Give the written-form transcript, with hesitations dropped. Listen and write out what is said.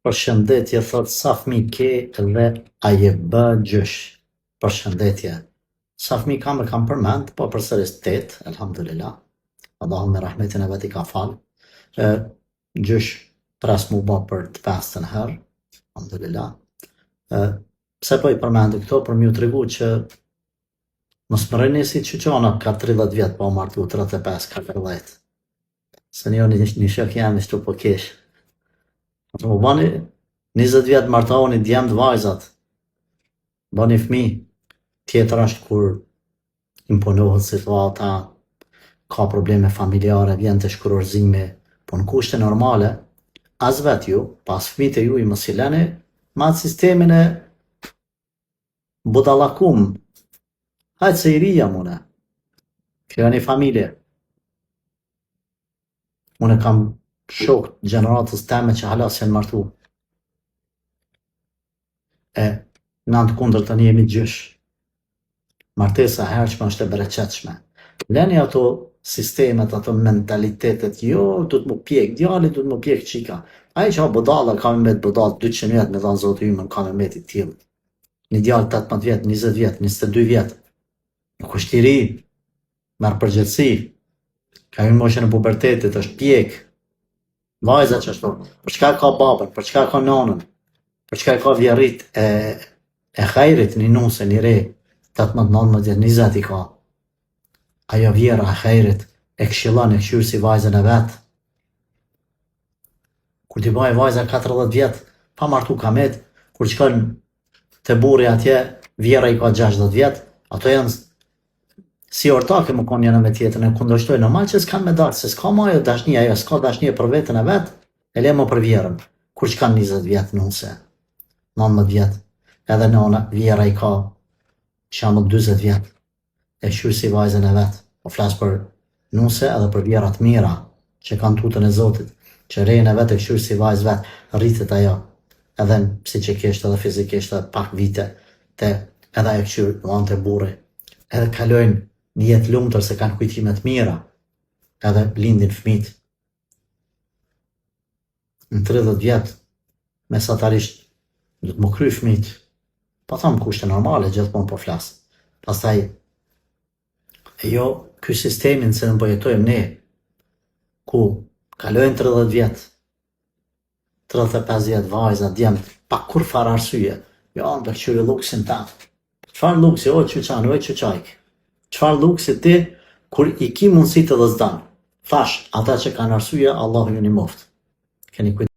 Përshëndetje thot sa fëmijë ke dhe a je bë gjysh. Përshëndetje. Sa fëmijë kam e kam përmend, po përsëris 8, elhamdulillah. Allahu me rahmetin e vet i ka fal. E, gjysh pres mu bë për të pestën herë, elhamdulillah. E, pse po i përmendi këto për m'ju tregu që mos më rrini si qyqana ka 30 vjet pa u martu, 35, 40. Se një një, një shok jam ishtu po kesh. Atë më bani 20 vjet martohuni djemt vajzat. Bani fëmijë. Tjetër është kur imponohet situata, ka probleme familjare, vjen të shkurorzimi, po në kushte normale, as vet ju, pas fëmijët e juj mos i leni me atë sistemin e budallakum. Hajtë se i ri jam une. Krijoni familje. Unë kam shok gjeneratës teme që hala s'janë martu. E në anë të kundërt tani jemi gjysh. Martesa e hershme është e bereqetshme. Leni ato sistemet, ato mentalitetet, jo, du të mu pjek djali, du të mu pjek qika. Ai që ka budalla, ka me met budall 200 vjet, me dhanë Zoti ymën, ka me met i tillë. Një djalë 18 vjet, 20 vjet, 22 vjet, nuk është i ri, merr përgjegjësi, ka hyrë në moshën e pubertetit, është pjek. Vajza që ashtu, për çka ka babën, për çka ka nanën, për çka ka vjerrit e e hajrit një nuse, një re, 18, 19 vjet, 20 i ka. Ajo vjera e hajrit e këshillon e këshyr si vajzën e vet. Kur t'i bëj vajza 40 vjet, pa martu ka met, kur shkon te burri atje, vjera i ka 60 vjet, ato janë si ortake më konë njëna me tjetrën, e kundërshtojnë, normal që s'kan me dalë, se s'ka ma ajo dashni, ajo s'ka dashni për veten e vet, e le më për vjerën, kur shkan 20 vjet nuse, 19 vjet, edhe nona, vjera i ka shembull 40 vjet, e këshyr si vajzën e vet, po flas për nuse edhe për vjera të mira, që kanë tutën e Zotit, që rejën e vet e këshyr si vajzë vet, rritet ajo, edhe psiqikisht edhe fizikisht edhe pak vite, te edhe ajo këshyr në te burri, edhe kalojnë një jetë lumtur se kanë kujtime të mira, edhe lindin fëmijët. Në 30 vjet, mesatarisht, do të më kry fëmijët. Po tham kushte normale, gjithmonë po flas. Pastaj, e jo ky sistemin se në po jetojmë ne, ku kalojnë 30 vjet, 35 vjet vajza, djemt, pa kur far arsye. Jo, në të këqyri luksin ta. Çfarë luksi, o qyqan, o qyqajk. Çfarë luksi ti kur i ki mundësitë edhe s'dan. Thash, ata që kanë arsye, Allahu ju ndihmoftë. Keni kujdes.